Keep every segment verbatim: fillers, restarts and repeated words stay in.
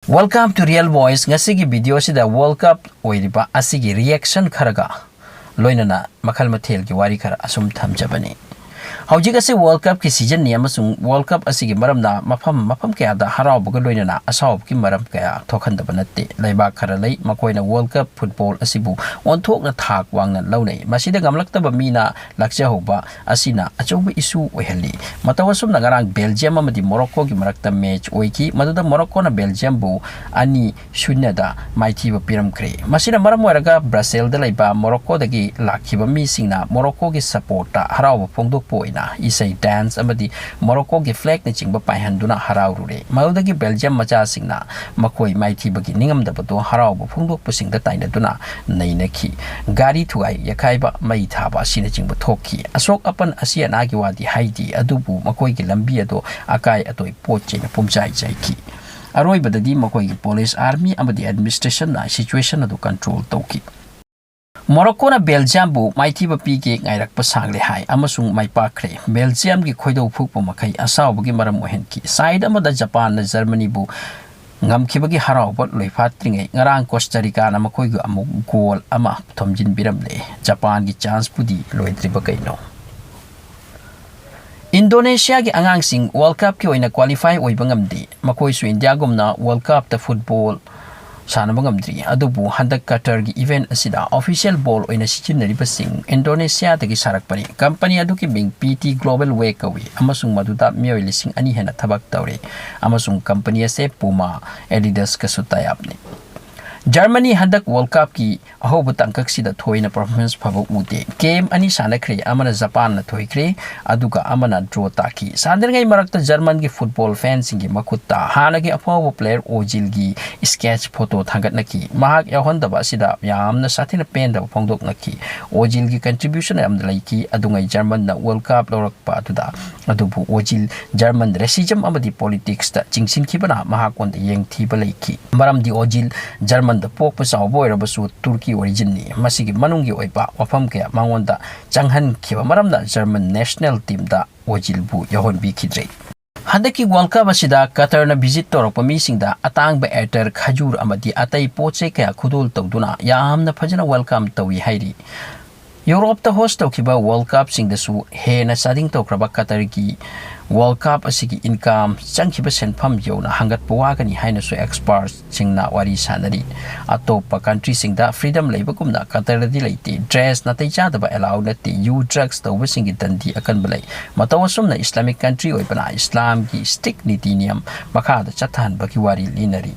Welcome to Real Voice꯫ ꯉꯁꯤꯒꯤ video ꯑꯁꯤꯗ World Cup ꯑꯣꯏꯔꯤꯕ ꯑꯁꯤꯒꯤ reaction ꯈꯔꯒ ꯂꯣꯏꯅꯅ ꯃꯈꯜ ꯃꯊꯦꯜꯒꯤ ꯋꯥꯔꯤ ꯈꯔ ꯑꯁꯨꯝ ꯊꯝꯖꯕꯅꯤ꯫ ꯍꯧꯖꯤꯛ ꯑꯁꯤ World Cup ꯀꯤ season ꯅꯤ ꯑꯃꯁꯨꯡ World Cup ꯑꯁꯤꯒꯤ ꯃꯔꯝꯅ ꯃꯐꯝ ꯃꯐꯝ ꯀꯌꯥꯗ ꯍꯔꯥꯎꯕꯒ ꯂꯣꯏꯅꯅ ꯑꯁꯥꯎꯕꯒꯤ ꯃꯔꯝ ꯀꯌꯥ ꯊꯣꯛꯍꯟꯗꯕ ꯅꯠꯇꯦ꯫ ꯂꯩꯕꯥꯛ ꯈꯔ ꯂꯩ, ꯃꯈꯣꯏꯅ World Cup football ꯑꯁꯤꯕꯨ ꯑꯣꯟꯊꯣꯛꯅ ꯊꯥꯛ ꯋꯥꯡꯅ ꯂꯧꯅꯩ꯫ ꯃꯁꯤꯗ ꯉꯝꯂꯛꯇꯕ ꯃꯤꯅ ꯂꯥꯛꯆꯍꯧꯕ ꯑꯁꯤꯅ ꯑꯆꯧꯕ issue ꯑꯣꯏꯍꯜꯂꯤ꯫ ꯃꯇꯧ ꯑꯁꯨꯝꯅ ꯉꯔꯥꯡ Belgium ꯑꯃꯗꯤ Morocco ꯒꯤ ꯃꯔꯛꯇ match ꯑꯣꯏꯈꯤ꯫ ꯃꯗꯨꯗ Morocco ꯅ Belgium ꯕꯨ ꯑꯅꯤ ꯁꯨꯟꯌꯗ ꯃꯥꯏꯊꯤꯕ ꯄꯤꯔꯝꯈ꯭ꯔꯦ꯫ ꯃꯁꯤꯅ ꯃꯔꯝ ꯑꯣꯏꯔꯒ Brussels ꯗ ꯂꯩꯕ Morocco ꯗꯒꯤ ꯂꯥꯛꯈꯤꯕ ꯃꯤꯁꯤꯡꯅ Morocco ꯒꯤ support ꯇ ꯍꯔꯥꯎꯕ ꯐꯣꯡꯗꯣꯛꯄ ꯑꯣꯏꯅ ꯏꯁꯩ, dance ꯑꯃꯗꯤ Morocco ꯒꯤ flag ꯅꯆꯤꯡꯕ ꯄꯥꯏꯍꯟꯗꯨꯅ ꯍꯔꯥꯎꯔꯨꯔꯦ꯫ ꯃꯗꯨꯗꯒꯤ Belgium ꯃꯆꯥꯁꯤꯡꯅ ꯃꯈꯣꯏ ꯃꯥꯏꯊꯤꯕꯒꯤ ꯅꯤꯡꯉꯝꯗꯕꯗꯣ ꯍꯔꯥꯎꯕ ꯐꯣꯡꯗꯣꯛꯄꯁꯤꯡꯗ ꯇꯥꯏꯅꯗꯨꯅ ꯅꯩꯅꯈꯤ꯫ ꯒꯥꯔꯤ ꯊꯨꯒꯥꯏ ꯌꯩꯈꯥꯏꯕ, ꯃꯩ ꯊꯥꯕ ꯑꯁꯤꯅꯆꯤꯡꯕ ꯊꯣꯛꯈꯤ꯫ ꯑꯁꯣꯛ ꯑꯄꯟ ꯑꯁꯤ ꯑꯅꯥꯒꯤ ꯋꯥꯗꯤ ꯍꯥꯏꯗꯦ, ꯑꯗꯨꯕꯨ ꯃꯈꯣꯏꯒꯤ ꯂꯝꯕꯤ ꯑꯗꯨ ꯑꯀꯥꯏ ꯑꯇꯣꯏ ꯄꯣꯠ ꯆꯩꯅ ꯄꯨꯝꯆꯥꯏ ꯆꯥꯏꯈꯤ꯫ ꯑꯔꯣꯏꯕꯗꯗꯤ ꯃꯈꯣꯏꯒꯤ police, army ꯑꯃꯗꯤ administration ꯅ situation ꯑꯗꯨ control ꯇꯧꯈꯤ꯫ Morocco ꯅ Belgium ꯕꯨ ꯃꯥꯏꯊꯤꯕ ꯄꯤꯒꯦ ꯉꯥꯏꯔꯛꯄ ꯁꯥꯡꯂꯦ ꯍꯥꯏ ꯑꯃꯁꯨꯡ ꯃꯥꯏ ꯄꯥꯛꯈ꯭ꯔꯦ꯫ Belgium ꯒꯤ ꯈꯣꯏꯗꯧ ꯐꯨꯛꯄ ꯃꯈꯩ ꯑꯁꯥꯎꯕꯒꯤ ꯃꯔꯝ ꯑꯣꯏꯍꯟꯈꯤ꯫ Side ꯑꯃꯗ Japan ꯅ Germany ꯕꯨ ꯉꯝꯈꯤꯕꯒꯤ ꯍꯔꯥꯎꯕ ꯂꯣꯏꯐꯥꯠꯇ꯭ꯔꯤꯉꯩ, ꯉꯔꯥꯡ Costa Rica ꯅ ꯃꯈꯣꯏꯒꯤ ꯑꯃꯨꯛ goal ꯑꯃ ꯊꯣꯝꯖꯤꯟꯕꯤꯔꯝꯂꯦ꯫ Japan ꯒꯤ chance ꯄꯨꯗꯤ ꯂꯣꯏꯗ꯭ꯔꯤꯕ ꯀꯩꯅꯣ? Indonesia ꯒꯤ ꯑꯉꯥꯡꯁꯤꯡ World Cup ꯀꯤ ꯑꯣꯏꯅ qualify ꯑꯣꯏꯕ ꯉꯝꯗꯦ꯫ ꯃꯈꯣꯏꯁꯨ India ꯒꯨꯝꯅ World Cup ꯇ football ꯁꯥꯟꯅꯕ ꯉꯝꯗ꯭ꯔꯤ꯫ ꯑꯗꯨꯕꯨ ꯍꯟꯗꯛ Qatar ꯒꯤ event ꯑꯁꯤꯗ official ball ꯑꯣꯏꯅ ꯁꯤꯖꯤꯟꯅꯔꯤꯕꯁꯤꯡ Indonesia ꯗꯒꯤ ꯁꯥꯔꯛꯄꯅꯤ꯫ Company ꯑꯗꯨꯒꯤ ꯃꯤꯡ P T Globalway ꯀꯧꯏ ꯑꯃꯁꯨꯡ ꯃꯗꯨꯗ ꯃꯤꯑꯣꯏ ꯂꯤꯁꯤꯡ ꯑꯅꯤ ꯍꯦꯟꯅ ꯊꯕꯛ ꯇꯧꯔꯤ, ꯑꯃꯁꯨꯡ company ꯑꯁꯤ Puma, Adidas ꯀꯁꯨ tie up ꯅꯤ꯫ Germany ꯍꯟꯗꯛ World Cup ꯀꯤ ꯑꯍꯧꯕ ꯇꯥꯡꯀꯛꯁꯤꯗ ꯊꯣꯏꯅ performance ꯐꯕ ꯎꯗꯦ꯫ Game ꯑꯅꯤ ꯁꯥꯟꯅꯈ꯭ꯔꯦ, ꯑꯃꯅ Japan ꯅ ꯊꯣꯏꯈ꯭ꯔꯦ, ꯑꯗꯨꯒ ꯑꯃꯅ draw ꯇꯥꯈꯤ꯫ ꯁꯥꯟꯅꯔꯤꯉꯩ ꯃꯔꯛꯇ German ꯒꯤ football fan ꯁꯤꯡꯒꯤ ꯃꯈꯨꯠꯇ ꯍꯥꯟꯅꯒꯤ ꯑꯐꯥꯎꯕ player Ozil ꯒꯤ sketch photo ꯊꯥꯡꯒꯠꯅꯈꯤ꯫ ꯃꯍꯥꯛ ꯌꯥꯎꯍꯟꯗꯕ ꯑꯁꯤꯗ ꯌꯥꯝꯅ ꯁꯥꯊꯤꯅ ꯄꯦꯟꯗꯕ ꯐꯣꯡꯗꯣꯛꯅꯈꯤ꯫ Ozil ꯒꯤ contribution ꯌꯥꯝꯅ ꯂꯩꯈꯤ, ꯑꯗꯨꯉꯩ German ꯅ World Cup ꯂꯧꯔꯛꯄ ꯑꯗꯨꯗ꯫ ꯑꯗꯨꯕꯨ Ozil German racism ꯑꯃꯗꯤ politics ꯇ ꯆꯤꯡꯁꯤꯟꯈꯤꯕꯅ ꯃꯍꯥꯛꯉꯣꯟꯗ ꯌꯦꯡꯊꯤꯕ ꯂꯩꯈꯤ꯫ ꯃꯔꯝꯗꯤ Ozil German ꯗ ꯄꯣꯛꯄ ꯆꯥꯎꯕ ꯑꯣꯏꯔꯕꯁꯨ Turkey origin ꯅꯤ꯫ ꯃꯁꯤꯒꯤ ꯃꯅꯨꯡꯒꯤ ꯑꯣꯏꯕ ꯋꯥꯐꯝ ꯀꯌꯥ ꯃꯉꯣꯟꯗ ꯆꯪꯍꯟꯈꯤꯕ ꯃꯔꯝꯅ German national team ꯗ Ozil ꯕꯨ ꯌꯥꯎꯍꯟꯕꯤꯈꯤꯗ꯭ꯔꯦ꯫ ꯍꯟꯗꯛꯀꯤ World Cup ꯑꯁꯤꯗ ꯀꯇꯔꯅ visit ꯇꯧꯔꯛꯄ ꯃꯤꯁꯤꯡꯗ ꯑꯇꯥꯡꯕ ꯑꯇꯔ, ꯈꯖꯨꯔ ꯑꯃꯗꯤ ꯑꯇꯩ ꯄꯣꯠ ꯆꯩ ꯀꯌꯥ ꯈꯨꯗꯣꯜ ꯇꯧꯗꯨꯅ ꯌꯥꯝꯅ ꯐꯖꯅ welcome ꯇꯧꯏ ꯍꯥꯏꯔꯤ꯫ ꯌꯨꯔꯣꯞꯇ host ꯇꯧꯈꯤꯕ World Cupꯁꯤꯡꯗꯁꯨ ꯍꯦꯟꯅ ꯆꯥꯗꯤꯡ ꯇꯧꯈ꯭ꯔꯕ ꯀꯇꯔꯒꯤ World Cup ꯑꯁꯤꯒꯤ income, ꯆꯪꯈꯤꯕ ꯁꯦꯟꯐꯝ ꯌꯧꯅ ꯍꯪꯒꯠꯄ ꯋꯥꯒꯅꯤ ꯍꯥꯏꯅꯁꯨ expertꯁꯤꯡꯅ ꯋꯥꯔꯤ ꯁꯥꯅꯔꯤ꯫ ꯑꯇꯣꯞꯄ countryꯁꯤꯡꯗ freedom ꯂꯩꯕꯒꯨꯝꯅ ꯀꯇꯔꯗꯗꯤ ꯂꯩꯇꯦ꯫ Dress ꯅꯥꯇꯩ ꯆꯥꯗꯕ allow ꯅꯠꯇꯦ꯫ ꯌꯨ, drugs ꯇꯧꯕꯁꯤꯡꯒꯤ ꯗꯟꯗꯤ ꯑꯀꯟꯕ ꯂꯩ꯫ ꯃꯇꯧ ꯑꯁꯨꯝꯅ Islamic country ꯑꯣꯏꯕꯅ ꯏꯁꯂꯥꯝꯒꯤ strict ꯅꯤꯇꯤ ꯅꯤꯌꯝ ꯃꯈꯥꯗ ꯆꯠꯊꯍꯟꯕꯒꯤ ꯋꯥꯔꯤ ꯂꯤꯅꯔꯤ꯫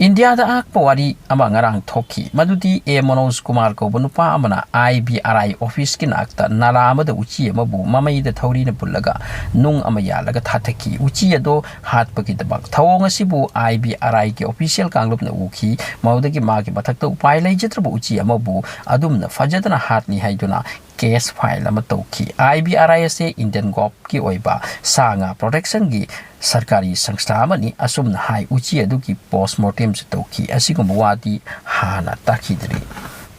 ꯏꯟꯗꯤꯌꯥꯗ ꯑꯉꯛꯄ ꯋꯥꯔꯤ ꯑꯃ ꯉꯔꯥꯡ ꯊꯣꯛꯈꯤ꯫ ꯃꯗꯨꯗꯤ ꯑꯦ ꯃꯅꯣꯖ ꯀꯨꯃꯥꯔ ꯀꯧꯕ ꯅꯨꯄꯥ ꯑꯃꯅ IBRI officeꯀꯤ ꯅꯥꯛꯇ ꯅꯥꯂꯥ ꯑꯃꯗ ꯎꯆꯤ ꯑꯃꯕꯨ ꯃꯃꯩꯗ ꯊꯧꯔꯤꯅ ꯄꯨꯜꯂꯒ ꯅꯨꯡ ꯑꯃ ꯌꯥꯜꯂꯒ ꯊꯥꯊꯈꯤ꯫ ꯎꯆꯤ ꯑꯗꯣ ꯍꯥꯠꯄꯒꯤꯗꯃꯛ ꯊꯧꯑꯣꯡ ꯑꯁꯤꯕꯨ IBRIꯒꯤ official ꯀꯥꯡꯂꯨꯞꯅ ꯎꯈꯤ꯫ ꯃꯗꯨꯗꯒꯤ ꯃꯥꯒꯤ ꯃꯊꯛꯇ ꯎꯄꯥꯏ ꯂꯩꯖꯗ꯭ꯔꯕ ꯎꯆꯤ ꯑꯃꯕꯨ ꯑꯗꯨꯝꯅ ꯐꯖꯗꯅ ꯍꯥꯠꯂꯤ ꯍꯥꯏꯗꯨꯅ case file ꯑꯃ ꯇꯧꯈꯤ꯫ IBRI ꯑꯁꯦ Indian govꯀꯤ ꯑꯣꯏꯕ ꯁꯥ ꯉꯥ protectionꯒꯤ ꯁꯔꯀꯥꯔꯤ ꯁꯪꯁꯊꯥ ꯑꯃꯅꯤ꯫ ꯑꯁꯨꯝꯅ ꯍꯥꯏ, ꯎꯆꯤ ꯑꯗꯨꯒꯤ post mortemꯁꯨ ꯇꯧꯈꯤ꯫ ꯑꯁꯤꯒꯨꯝꯕ ꯋꯥꯗꯤ ꯍꯥꯟꯅ ꯇꯥꯈꯤꯗ꯭ꯔꯤ꯫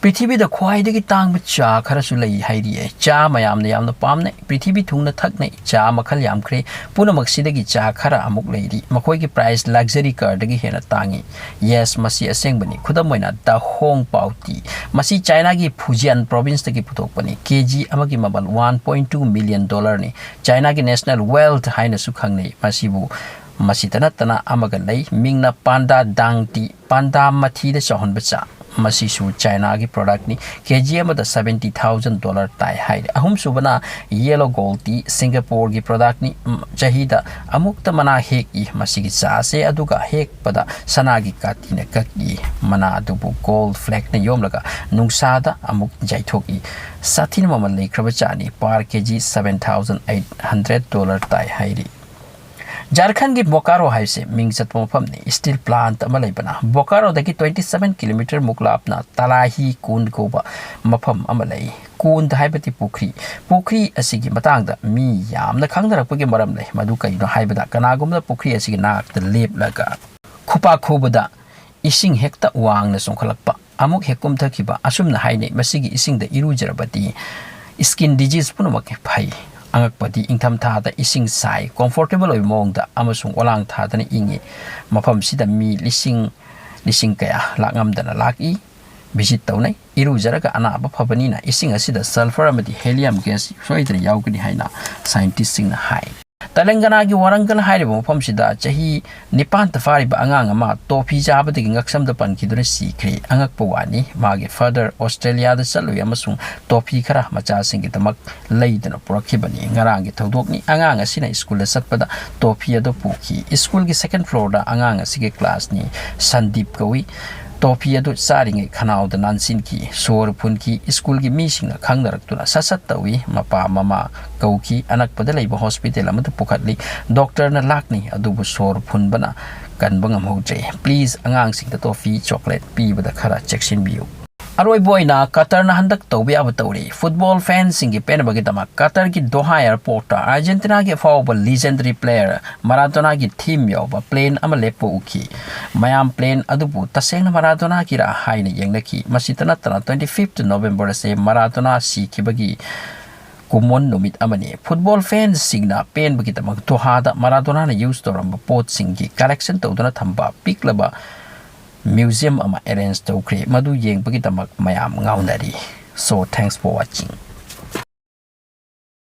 ꯄ꯭ꯔꯤꯊꯤꯕꯤꯗ ꯈ꯭ꯋꯥꯏꯗꯒꯤ ꯇꯥꯡꯕ ꯆꯥ ꯈꯔꯁꯨ ꯂꯩ ꯍꯥꯏꯔꯤꯌꯦ꯫ ꯆꯥ ꯃꯌꯥꯝꯅ ꯌꯥꯝꯅ ꯄꯥꯝꯅꯩ, ꯄ꯭ꯔꯤꯊꯤꯕꯤ ꯊꯨꯡꯅ ꯊꯛꯅꯩ꯫ ꯆꯥ ꯃꯈꯜ ꯌꯥꯝꯈ꯭ꯔꯦ꯫ ꯄꯨꯝꯅꯃꯛꯁꯤꯗꯒꯤ ꯆꯥ ꯈꯔ ꯑꯃꯨꯛ ꯂꯩꯔꯤ꯫ ꯃꯈꯣꯏꯒꯤ price luxury carꯗꯒꯤ ꯍꯦꯟꯅ ꯇꯥꯡꯉꯤ꯫ Yes, ꯃꯁꯤ ꯑꯁꯦꯡꯕꯅꯤ꯫ ꯈꯨꯗꯝ ꯑꯣꯏꯅ, The Hong Pao Tea꯫ ꯃꯁꯤ ꯆꯥꯏꯅꯥꯒꯤ Fujian provinceꯇꯒꯤ ꯄꯨꯊꯣꯛꯄꯅꯤ꯫ KG ꯑꯃꯒꯤ ꯃꯃꯜ one point two million dollarꯅꯤ꯫ ꯆꯥꯏꯅꯥꯒꯤ national wealth ꯍꯥꯏꯅꯁꯨ ꯈꯪꯅꯩ꯫ ꯃꯁꯤꯕꯨ ꯃꯁꯤꯇ ꯅꯠꯇꯅ ꯑꯃꯒ ꯂꯩ, ꯃꯤꯡꯅ Panda Daang Tea, ꯄꯥꯟꯗꯥ ꯃꯊꯤꯗ ꯆꯥꯎꯍꯟꯕ ꯆꯥ꯫ ꯃꯁꯤꯁꯨ ꯆꯥꯏꯅꯥꯒꯤ productꯅꯤ꯫ KG ꯑꯃꯗ seventy thousand dollar ꯇꯥꯏ ꯍꯥꯏꯔꯤ꯫ ꯑꯍꯨꯝꯁꯨꯕꯅ Yellow Gold Tea, ꯁꯤꯡꯒꯥꯄꯣꯔꯒꯤ productꯅꯤ꯫ ꯎꯝ, ꯆꯍꯤꯗ ꯑꯃꯨꯛꯇ ꯃꯅꯥ ꯍꯦꯛꯏ ꯃꯁꯤꯒꯤ ꯆꯥꯁꯦ, ꯑꯗꯨꯒ ꯍꯦꯛꯄꯗ ꯁꯅꯥꯒꯤ ꯀꯥꯇꯤꯅ ꯀꯛꯏ꯫ ꯃꯅꯥ ꯑꯗꯨꯕꯨ gold flagꯅ ꯌꯣꯝꯂꯒ ꯅꯨꯡꯁꯥꯗ ꯑꯃꯨꯛ ꯌꯩꯊꯣꯛꯏ꯫ ꯁꯥꯊꯤꯅ ꯃꯃꯜ ꯂꯩꯈ꯭ꯔꯕ ꯆꯥꯅꯤ꯫ Per KG seven thousand eight hundred dollar ꯇꯥꯏ ꯍꯥꯏꯔꯤ꯫ ꯖꯥꯔꯈꯟꯒꯤ ꯕꯣꯀꯥꯔꯣ ꯍꯥꯏꯕꯁꯦ ꯃꯤꯡ ꯆꯠꯄ ꯃꯐꯝꯅꯤ꯫ Steel plant ꯑꯃ ꯂꯩꯕꯅ ꯕꯣꯀꯥꯔꯣꯗꯒꯤ twenty seven kilometre ꯃꯨꯛ ꯂꯥꯞꯅ ꯇꯂꯥꯍꯤ ꯀꯨꯟ ꯀꯧꯕ ꯃꯐꯝ ꯑꯃ ꯂꯩ꯫ ꯀꯨꯟ ꯍꯥꯏꯕꯗꯤ ꯄꯨꯈ꯭ꯔꯤ꯫ ꯄꯨꯈ꯭ꯔꯤ ꯑꯁꯤꯒꯤ ꯃꯇꯥꯡꯗ ꯃꯤ ꯌꯥꯝꯅ ꯈꯪꯅꯔꯛꯄꯒꯤ ꯃꯔꯝ ꯂꯩ꯫ ꯃꯗꯨ ꯀꯩꯅꯣ ꯍꯥꯏꯕꯗ, ꯀꯅꯥꯒꯨꯝꯕꯅ ꯄꯨꯈ꯭ꯔꯤ ꯑꯁꯤꯒꯤ ꯅꯥꯛꯇ ꯂꯦꯞꯂꯒ ꯈꯨꯄꯥꯛ ꯈꯨꯕꯗ ꯏꯁꯤꯡ ꯍꯦꯛꯇ ꯋꯥꯡꯅ ꯆꯣꯡꯈꯠꯂꯛꯄ, ꯑꯃꯨꯛ ꯍꯦꯛ ꯀꯨꯝꯊꯈꯤꯕ, ꯑꯁꯨꯝꯅ ꯍꯥꯏꯅꯩ꯫ ꯃꯁꯤꯒꯤ ꯏꯁꯤꯡꯗ ꯏꯔꯨꯖꯔꯕꯗꯤ skin disease ꯄꯨꯝꯅꯃꯛ ꯐꯩ꯫ ꯑꯉꯛꯄꯗꯤ ꯏꯪꯊꯝꯊꯥꯗ ꯏꯁꯤꯡ ꯁꯥꯏ, comfortable ꯑꯣꯏꯕ ꯃꯑꯣꯡꯗ, ꯑꯃꯁꯨꯡ ꯑꯣꯂꯥꯡ ꯊꯥꯗꯅ ꯏꯪꯉꯤ꯫ ꯃꯐꯝꯁꯤꯗ ꯃꯤ ꯂꯤꯁꯤꯡ, ꯂꯤꯁꯤꯡ ꯀꯌꯥ ꯂꯥꯛꯉꯝꯗꯅ ꯂꯥꯛꯏ, visit ꯇꯧꯅꯩ꯫ ꯏꯔꯨꯖꯔꯒ ꯑꯅꯥꯕ ꯐꯕꯅꯤꯅ ꯏꯁꯤꯡ ꯑꯁꯤꯗ sulphur ꯑꯃꯗꯤ helium gas ꯁꯣꯏꯗꯅ ꯌꯥꯎꯒꯅꯤ ꯍꯥꯏꯅ scientistꯁꯤꯡꯅ ꯍꯥꯏ꯫ ꯇꯦꯂꯪꯒꯅꯥꯒꯤ ꯋꯥꯔꯪꯒꯜ ꯍꯥꯏꯔꯤꯕ ꯃꯐꯝꯁꯤꯗ ꯆꯍꯤ ꯅꯤꯄꯥꯟꯇ ꯐꯥꯔꯤꯕ ꯑꯉꯥꯡ ꯑꯃ ꯇꯣꯐꯤ ꯆꯥꯕꯗꯒꯤ ꯉꯛꯁꯝꯗ ꯄꯟꯈꯤꯗꯨꯅ ꯁꯤꯈ꯭ꯔꯦ꯫ ꯑꯉꯛꯄ ꯋꯥꯅꯤ, ꯃꯥꯒꯤ father ꯑꯣꯁꯇ꯭ꯔꯦꯂꯤꯌꯥꯗ ꯆꯠꯂꯨꯏ ꯑꯃꯁꯨꯡ ꯇꯣꯐꯤ ꯈꯔ ꯃꯆꯥꯁꯤꯡꯒꯤꯗꯃꯛ ꯂꯩꯗꯨꯅ ꯄꯨꯔꯛꯈꯤꯕꯅꯤ꯫ ꯉꯔꯥꯡꯒꯤ ꯊꯧꯗꯣꯛꯅꯤ꯫ ꯑꯉꯥꯡ ꯑꯁꯤꯅ ꯁ꯭ꯀꯨꯜꯗ ꯆꯠꯄꯗ ꯇꯣꯐꯤ ꯑꯗꯨ ꯄꯨꯈꯤ꯫ ꯁ꯭ꯀꯨꯜꯒꯤ second floorꯗ ꯑꯉꯥꯡ ꯑꯁꯤꯒꯤ classꯅꯤ꯫ ꯁꯟꯗꯤꯞ ꯀꯧꯏ꯫ ꯇꯣꯐꯤ ꯑꯗꯨ ꯆꯥꯔꯤꯉꯩ ꯈꯅꯥꯎꯗ ꯅꯥꯟꯁꯤꯟꯈꯤ, ꯁꯣꯔ ꯐꯨꯟꯈꯤ꯫ ꯁ꯭ꯀꯨꯜꯒꯤ ꯃꯤꯁꯤꯡꯅ ꯈꯪꯅꯔꯛꯇꯨꯅ ꯁꯠ ꯁꯠ ꯇꯧꯏ꯫ ꯃꯄꯥ ꯃꯃꯥ ꯀꯧꯈꯤ꯫ ꯑꯅꯛꯄꯗ ꯂꯩꯕ hospital ꯑꯃꯗ ꯄꯨꯈꯠꯂꯤ꯫ ꯗꯣꯛꯇꯔꯅ ꯂꯥꯛꯅꯤ, ꯑꯗꯨꯕꯨ ꯁꯣꯔ ꯐꯨꯟꯕꯅ ꯀꯟꯕ ꯉꯝꯍꯧꯗ꯭ꯔꯦ꯫ Please, ꯑꯉꯥꯡꯁꯤꯡꯗ ꯇꯣꯐꯤ, ꯆꯣꯀ꯭ꯂꯦꯠ ꯄꯤꯕꯗ ꯈꯔ ꯆꯦꯛꯁꯤꯟꯕꯤꯌꯨ꯫ ꯑꯔꯣꯏꯕ ꯑꯣꯏꯅ ꯀꯇꯔꯅ ꯍꯟꯗꯛ ꯇꯧꯕ ꯌꯥꯕ ꯇꯧꯔꯤ꯫ ꯐꯨꯠꯕꯣꯜ ꯐꯦꯟꯁꯤꯡꯒꯤ ꯄꯦꯟꯅꯕꯒꯤꯗꯃꯛ ꯀꯇꯔꯒꯤ ꯗꯣꯍꯥ airportꯇ ꯑꯥꯔꯖꯦꯟꯇꯤꯅꯥꯒꯤ ꯑꯐꯥꯎꯕ legendary player ꯃꯔꯥꯗꯣꯅꯥꯒꯤ theme ꯌꯥꯎꯕ plane ꯑꯃ ꯂꯦꯞꯄ ꯎꯈꯤ꯫ ꯃꯌꯥꯝ plane ꯑꯗꯨꯕꯨ ꯇꯁꯦꯡꯅ ꯃꯔꯥꯗꯣꯅꯥꯒꯤꯔꯥ ꯍꯥꯏꯅ ꯌꯦꯡꯅꯈꯤ꯫ ꯃꯁꯤꯇ ꯅꯠꯇꯅ twenty fifth November ꯑꯁꯤ ꯃꯔꯥꯗꯣꯅꯥ ꯁꯤꯈꯤꯕꯒꯤ ꯀꯨꯝꯑꯣꯟ ꯅꯨꯃꯤꯠ ꯑꯃꯅꯤ꯫ ꯐꯨꯠꯕꯣꯜ ꯐꯦꯟꯁꯁꯤꯡꯅ ꯄꯦꯟꯕꯒꯤꯗꯃꯛ ꯗꯣꯍꯥꯗ ꯃꯔꯥꯗꯣꯅꯥꯅ use ꯇꯧꯔꯝꯕ ꯄꯣꯠꯁꯤꯡꯒꯤ collection ꯇꯧꯗꯨꯅ ꯊꯝꯕ ꯄꯤꯛꯂꯕ museum ꯑꯃ arrange ꯇꯧꯈ꯭ꯔꯦ꯫ ꯃꯗꯨ ꯌꯦꯡꯕꯒꯤꯗꯃꯛ ꯃꯌꯥꯝ ꯉꯥꯎꯅꯔꯤ꯫ So, thanks for watching꯫